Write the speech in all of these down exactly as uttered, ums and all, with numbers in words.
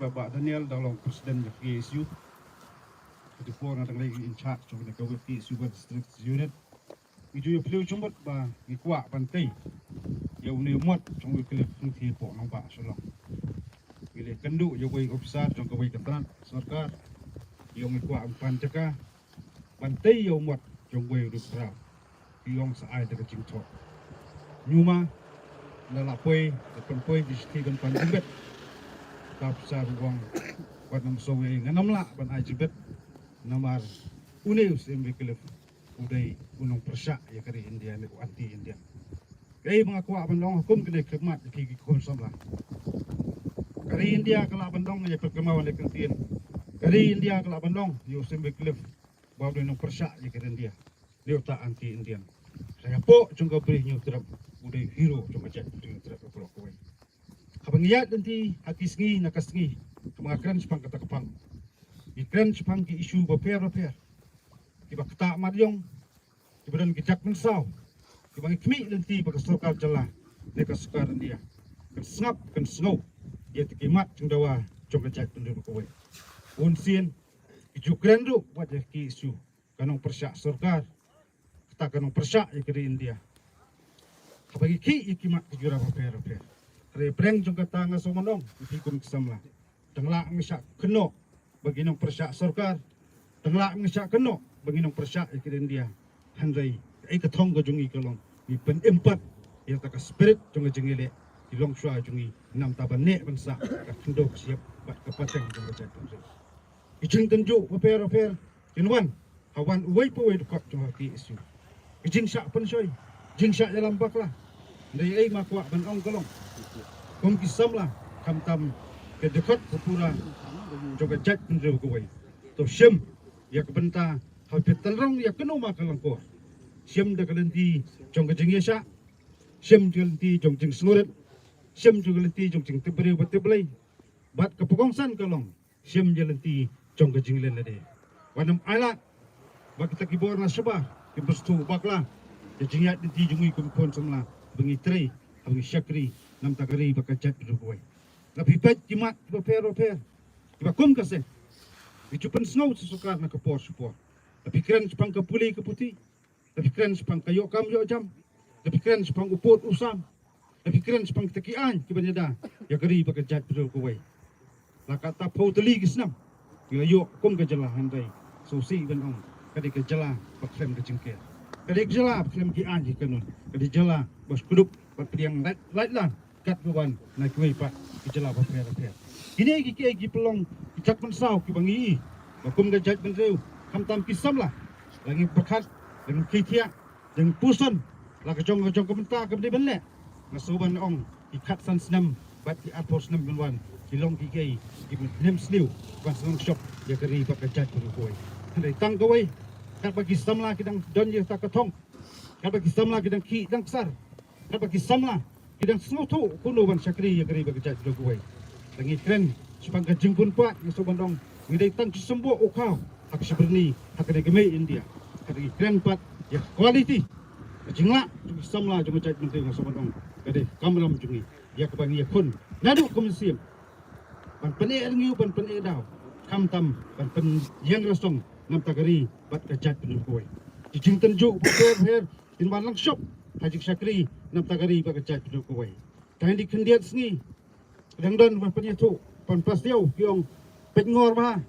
Bah Daniel, da long president jong K S U. Ka dei por nga dang dei in charge jong ka K S U West District Unit. Ngi ju ïa plie jingmut ba ngi kwah ban tei ïa une u mot jong u Wycliffe Hengti hapoh nongbah Shillong. Ngi la kynduh ïa uwei u officer jong kawei ka tnat sorkar, ïa ngi kwah ban pan jaka ban tei ïa u mot jong uwei u riewkhraw. Ki ong sa ai da ka jingthoh. Ngi ma, la la poi, la pynpoi, di shithi ban pan jingbit. Ka officer u ong, wat nym sngewsih, ngan ym lah ban ai jingbit. Namar une u Siem Wycliffe u dei u nongpyrshah ïa ka ri India, ne u anti-Indian. Kaei ba nga kwah ban ong ha kum kane ka khmat ïa ki, ki khun samla. Ka ri India ka lah ban ong ïa ka kynmaw ne ka ktien. Ka ri India ka lah ban ong ïa u Siem Wycliffe ba u dei u nongpyrshah ïa ka ri India, ne uta anti-Indian. Hynrei hapoh jong ka Bri Hynñiewtrep u dei u hero jong ka jaitbynriew Hynñiewtrep baroh kawei. Haba ngi ïaid lynti ha ki sngi na ka sngi, haba nga kren shaphang kata ka phang, ngi kren shaphang ki issue bapher bapher kiba ktah mat ïong, kiba don ki jait mynsaw, kiba ngi khmih lynti ba ka sorkar jylla ne ka sorkar India kan sngap, kan sngew ïa ki mat jingdawa jong ka jaitbynriew kawei. Bun sien ki ju kren ruh wat ïa ki issue ka nongpyrshah sorkar, kata ka nongpyrshah ïa ka ri India. Haba ngi khih ïa ki mat ki jura bapher bapher. Hynrei pyrshah jong kata nga sngewbha ban ong ïa phi kum ki samla, tang lah ngin shah kynnoh ba ngi nongpyrshah sorkar, tang lah ngin shah kynnoh ba ngi nongpyrshah ïa ka ri India. Hynrei kaei ka thong ka jong ngi ka long, ngi pynim pat ïa kata ka spirit jong ka jingïaleh ki longshuwa jong ngi, namar ban neh ban sah ka khyndew ka shyiap bad ka pateng jong ka jaitbynriew. Ki jingtynjuh bapher bapher kin wan ha wan uwei pa uwei u dkhot jong ka K S U. Ki jingshah pynshoi, jingshah ïalam bakla. Hynrei ei ma kwah ban ong ka long, kum ki samla, khamtam ka dkhot ka pura jong ka jaitbynriew kawei. To shim ïa ka bynta, haba phi tynrong ïa kano ma ka lyngkor, shim da ka lynti jong ka jingïaishah, shim da ka lynti jong jingsngewrit, shim da ka lynti jong jingtip briew bad tip Blei. Bad kaba kongsan ka long, shim ïa lynti jong ka jingleh lade. Wat nym ailad ba kita ki bor na shabar kin pynshoi bakla ïa ka jingïaid lynti jong ngi kum ki khun samla ba ngi trei, ba ngi shakri namar ka ri bad ka jaitbynriew kawei. Lada phi peit ki mat bapher bapher kiba kum ka seng, ki ju pynsngew sha sorkar na ka por sha por. Lada phi kren shaphang ka pule ka puthi, lada phi kren shaphang ka ïoh kam ïoh jam, lada phi kren shaphang u pud u sam, lada phi kren shaphang kita ki aiñ kiban ïada ïa ka ri bad ka jaitbynriew kawei. La katta phew tylli ki snem ngi la ïoh kum ka jylla, hynrei sngewsih ban ong ka dei ka jylla ba khlem ka jingker, ka dei ka jylla ba khlem ki aiñ ki kanun, ka dei ka jylla ba shu kdup bad pdiang lait lait lan kat ka wan na kiwei pat ki jylla bapher bapher. Kine ki kiei ki pynlong ki jait mynsaw kiba ngi i ba kum ka jaitbynriew, khamtam ki samla, la ngi pyrkhat, la ngi khie thiah, la ngi puson, la ka jong ka jong ka bynta kaba dei ban leh. Nga sngewbha ban ong ki khatsan snem bad ki arphew snem ban wan ki long ki kiei kiba nym sniew ban sngewshop ïa ka ri bad ka jaitbynriew kawei. Hynrei tang kawei, katba ki samla ki dang don ïa kata ka thong, katba ki samla ki dang khih dang ksar, katba ki samla ki dang sngewthuh kumno ban shakri ïa ka ri bad ka jaitbynriew kawei. Tang ngi kren shaphang ka jingbun paid, nga sngewbha ban ong ngi dei tang ki symboh u khaw ha ka shi byrni ha kane ka mei India. Hynrei ngi kren pat ïa ka quality, ka jinglah jong ki samla jong ka jaitbynriew, nga sngewbha ban ong ka dei ka kamram jong ngi ïa kaba ngi ïakhun naduh ka mynsiem ban pyneh rngiew, ban pyneh daw, khamtam ban pynïeng rasong namar ka ri bad ka jaitbynriew kawei. Ki jingtynjuh bapher bapher kin wan lang shop ha jingshakri namar ka ri bad ka jaitbynriew kawei. Tang dei khyndiat sngi dang don ban pynïathuh, ban pastiaw ki ong pynngor ba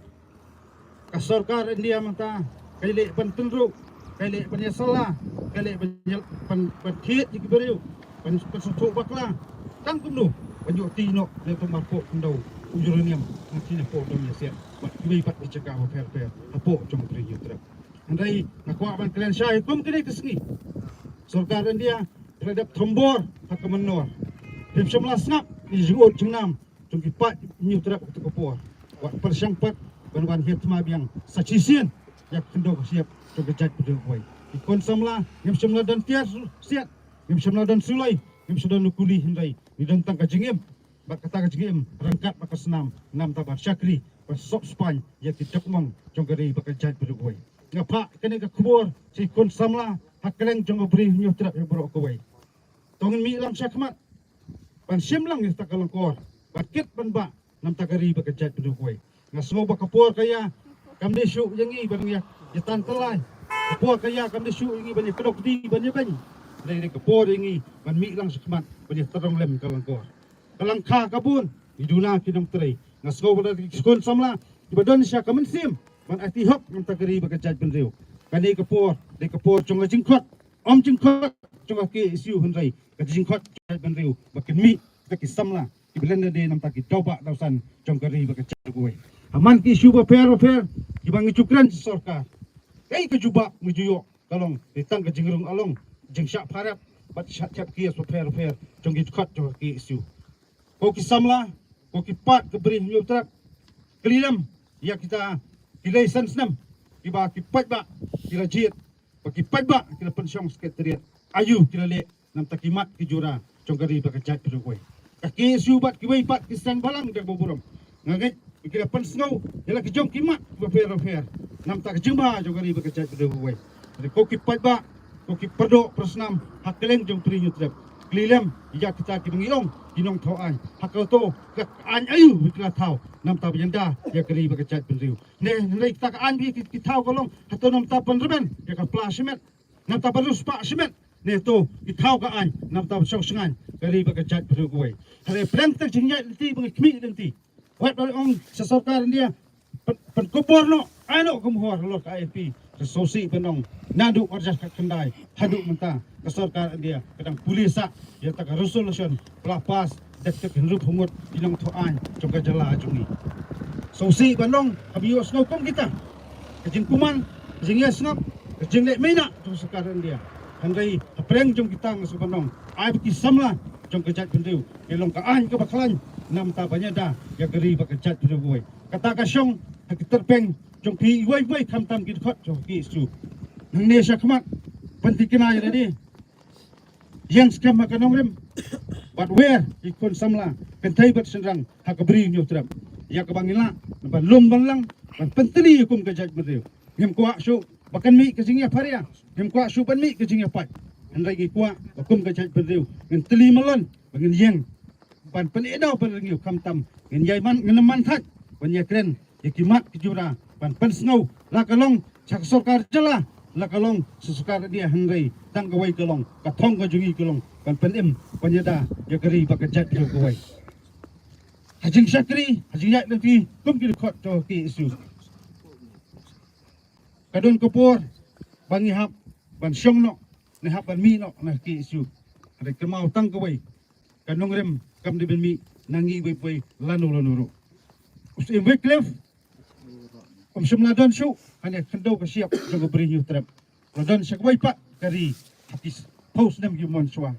ka sorkar India mynta ka leh ban tynruh, ka leh ban ïasylla, ka leh ban ïa-, ban, ban thied ïa ki briew, ban, ban sngewthuh bakla. Tang kumno ban ïoh ti noh na ka marpoh khyndew u uranium, na ki na poh dong ïa siat bad kiwei pat ki jaka bapher bapher hapoh jong ka Bri Hynñiewtrep. Hynrei nga kwah ban kren shai kum kine ki sngi, sorkar India ka la dep thombor ha ka mynnor. Phim shym la sngap ïa ka jingud jingnam jong ki paid Hynñiewtrep ha kata ka por. Wat pyrshang pat ban wan hiar thma biang sa shisien ïa ka khyndew ka shyiap jong ka jaitbynriew kawei. Ki khun samla ngim shym la don tiar siat, ngim shym la don suloi, ngim shym la don kuli, hynrei ngi don tang ka jingim. Bad kata ka jingim ryngkat bad ka snam namar ban shakri, ban sop spaiñ ïa ki dokmong jong ka ri bad ka jaitbynriew kawei. Nga phah kane ka khubor sha ki khun samla ha kylleng jong ka Bri Hynñiewtrep baroh kawei. To ngin mih lang shakhmat ban shim lang ïa kata ka lyngkor, ban kit ban bah, namta ka ri bad ka jaitbynriew kawei. Nga sngew ba ka por ka ïa kam dei shuh ïa ngi ban ïa ïa tan tyllai. Ka por ka ïa kam dei shuh ïa ngi ban ïa kdok kti ban ïa beiñ. Dei dei ka por ïa ngi ban mih lang shakhmat ban ïa tyrong lem ka lyngkor. Ka lyngkha ka bun, ngi duna ki nongtrei. Nga sngew ba ki khun samla kiba don sha ka mynsiem ban aiti hok namta ka ri bad ka jaitbynriew. Kane ka por dei ka por jong ka jingkhot, ym jingkhot jong ka K S U hynrei ka jingkhot jong ka jaitbynriew ba kin mih kita ki samla kiba len lade namta ki daw bah daw san jong ka ri bad ka jaitbynriew kawei. Ha man ki issue bapher bapher kiba ngi ju kren sha sorkar. Kaei ka jubab ngi ju ïoh ka long dei tang ka jingrung along, jingshah pharep bad shah thep ki ïa bapher bapher jong ki dkhot jong ka K S U. Ko ki samla, ko ki paid ka Bri Hynñiewtrep, kylli lem ïa kita ki lai san snem kiba ki paidbah ki la jied, ba ki paidbah ki la pynshong secretariat. Aïu ki la leh namta ki mat ki jura jong ka ri bad ka jaitbynriew kawei. Ka K S U bad kiwei pat ki seng bhalang da kaba burom, nga ngeit ba ki la pynsngew ïa la ki jong ki mat bapher bapher namta ka jingbha jong ka ri bad ka jaitbynriew kawei. Te ko ki paidbah, ko ki pyrdoh pyrsnam ha kylleng jong Bri Hynñiewtrep, kylli lem ïa kita kiba ngi ong ki nongthaw aiñ. Ha kato ka aiñ aïu ba ki la thaw namta ban ïada ïa ka ri bad ka jaitbynriew? Ne hynrei kita ka aiñ ba ki, ki thaw ka long hato namta ban rben ïa ka pla shimet, namta ban riewspah shimet? Ne to ki thaw ka aiñ namta ban shong shngaiñ ka ri bad ka jaitbynriew kawei. Hynrei pyrshang ta ka jingïaid lynti ba ngi khmih lynti. Wat ba ong sha sorkar India pyn, pynkupbor noh, ai noh ka mohor halor ka I L P. Ka sngewsih ban ong naduh arhajar khatkhyndai haduh mynta ka sorkar India ka dang pule sah ïa ta ka resolution ba la pass da ki hynriewphew ngut ki nongthaw aiñ jong ka jylla jong ngi. Sngewsih ban ong haba ïohsngew kum kita ka jingkuman, ka jingïasngap, ka jingleh meinah jong ka sorkar India. Hynrei hapdeng jong kita nga sngewbha ban ong ai ba ki samla jong ka jaitbynriew ki long ka aiñ kaba khlaiñ namta ban ïada ïa ka ri bad ka jaitbynriew kawei. Kata ka shong ha ki tyrpeng jong phi iwei iwei khamtam ki dkhot jong ka K S U. Nangne shakhmat pynthikna ïa lade, ïeng skhem ha ka nongrim bad wer ïa ki khun samla kynthei bad shynrang ha ka Bri Hynñiewtrep ïa kaba ngi lah ban lum ban lang ban pyntylli ïa kum ka jaitbynriew. Ngim kwah shuh ba kan mih ka jingïapharia, ngim kwah shuh ban mih ka jingïapait. Hynrei ngi kwah ba kum ka jaitbynriew ngin tylli malan ba ngin ïeng ban pynïaid daw ban rngiew khamtam ngin ïai man, ngin man thait ban ïakren ïa ki mat ki jura ban pynsngew la ka long sha ka sorkar jylla, la ka long sha sorkar India, hynrei tang kawei ka long, ka thong ka jong ngi ka long ban pynim ban ïada ïa ka ri bad ka jaitbynriew kawei. Ha jingshakri, ha jingïaid lynti kum ki dkhot jong ka K S U, ka don ka por ba ngi hap ban shong noh ne hap ban mih noh na ka K S U. Hynrei kynmaw tang kawei, ka nongrim kam dei ban mih na ngi iwei pa iwei lano lano ruh. U Syiem Wycliffe um shym la don shuh hangne ha khyndew ka shyiap jong ka Bri Hynñiewtrep. La don sha kawei pat ka ri ha ki phew snem ki mon shuwa.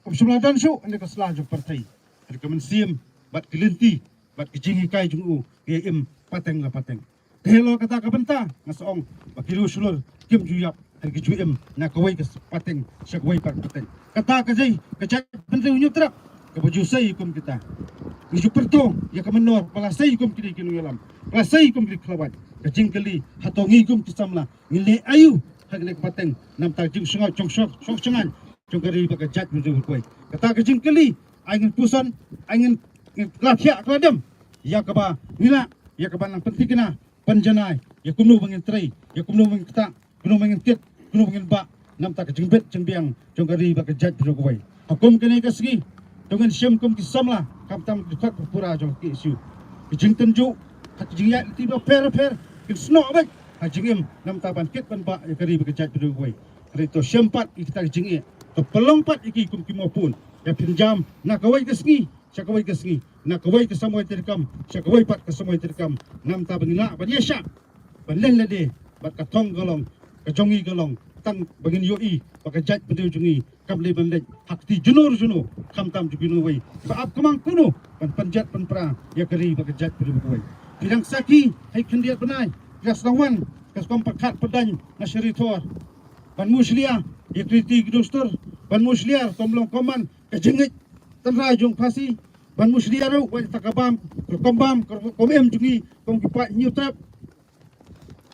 Um shym la don shuh hangne ha ka sla jong ka pyrthei. Hynrei ka mynsiem bad ki lynti bad ki jinghikai jong u ki ïa im pateng la pateng. Te halor kata ka bynta nga sa ong ba ki riew shlur kim ju ïap, hynrei ki ju im na kawei ka pateng sha kawei pat ka pateng. Kata ka dei ka jaitbynriew Hynñiewtrep kaba ju sei kum kita. Ngi ju pyrto ïa ka mynnor ba la sei kum kine ki nongïalam, ba la sei kum kine ki khlawait. Ka jingkylli, hato ngi kum ki samla ngin leh aïu ha kane ka pateng namar ka jingsngewsih, shong shong shong shong jong ka ri bad ka jaitbynriew kawei? Kata ka jingkylli ai ngin puson, ai ngin, ngin la thiah ka la dem ïa kaba ngi lah, ïa kaba nang pynthikna, pynjanai ïa kumno ba ngin trei, ïa kumno ba ngin ktah, kumno ba ngin kit, kumno ba ngin bah namar ka jingbit jingbiang jong ka ri bad ka jaitbynriew kawei. Ha kum kane ka sngi to ngin shim kum ki samla khamtam ki dkhot pura jong ka K S U. Ki jingtynjuh ha ki jingïaid lynti bapher bapher kin snoh beit ha jingim namar ban kit ban bah ïa ka ri bad ka jaitbynriew kawei. Hynrei to shim pat ïa kita ki jingeh, to pynlong pat ïa ki kum ki mawpun. Ïa pynjam na kawei ka sngi sha kawei ka sngi, na kawei ka samoi treikam sha kawei pat ka samoi treikam, namar ba ngin lah ban ïaishah ban len lade bad ka thong ka long, ka jong ngi ka long tang ba ngin ïohi ba ka jaitbynriew jong ngi kam dei ban leit ha kti jong uno uno khamtam jong kino wei ba ap ka mang kumno ban pynjot pynpra ïa ka ri bad ka jaitbynriew kawei. Phi dang sakhi ha ki khyndiat bnai phi la sdang wan ka sdang pyrkhat pyrdaiñ na Shirithor ban mushlia ïa ki riti ki dustur, ban mushlia rukom long rukom man, ka jingngeit tynrai jong Khasi, ban mushlia ruh wat ïa ka bam, ka rukom bam, ka rukom im jong ngi kum ki paid Hynñiewtrep.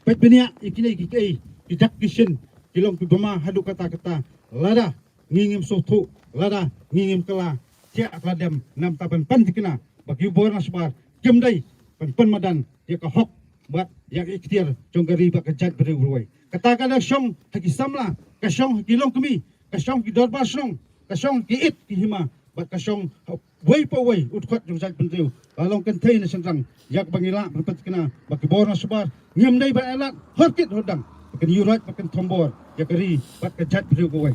Peit bniah ïa kine ki, ki ei ki dak ki shin ki long kiba ma haduh katta katta. Lada ngi ngim sngewthuh, lada ngi ngim kylla, thiah ka la dem namar ban pynthikna ba ki bor na shabar kim dei ban pynmadan ïa ka hok bad ïa ka ikhtiar jong ka ri bad ka jaitbynriew kawei. Kata ka dang shong ha ki samla, ka shong ha ki longkmie, ka shong ha ki dorbar shnong, ka shong ha ki it ki hima bad ka shong ha uwei pa uwei u dkhot jong jaitbynriew. Ka long kynthei ne shynrang, ïa kaba ngi lah ban pynthikna ba ki bor na shabar ngim dei ban ailad hor kit hor dang, ba kin ïuhroit bad kin thombor ïa ka ri bad ka jaitbynriew kawei.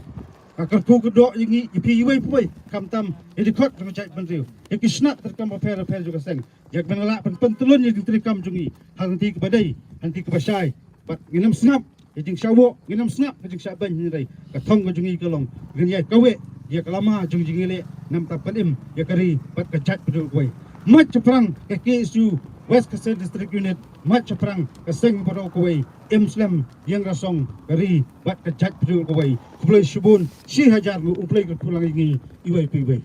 Ka kyrkhu ka doh ïa ngi, ïa phi iwei pa iwei, khamtam ïa ki dkhot jong ka jaitbynriew, ïa ki shnat treikam bapher bapher jong ka seng, ïa kaban lah ban pyntreikam ïa ka treikam jong ngi ha ka lynti kaba dei, ha ka lynti kaba shai. Bad ngin ym sngap ïa ka jingshah woh, ngin ym sngap ïa ka jingshah beiñ, hynrei ka thong ka jong ngi ka long ngin ïai kaweh ïa ka lama jong ka jingïaleh, namar ban pynim ïa ka ri bad ka jaitbynriew kawei. Mait shaphrang ka K S U West Khasi Hills District Unit, mait shaphrang ka seng baroh kawei, im slem ïeng rasong ka ri bad ka jaitbynriew kawei. Khublei shibun, shi hajar nguh, U Blei un kyrkhu lang ïa ngi iwei pa iwei.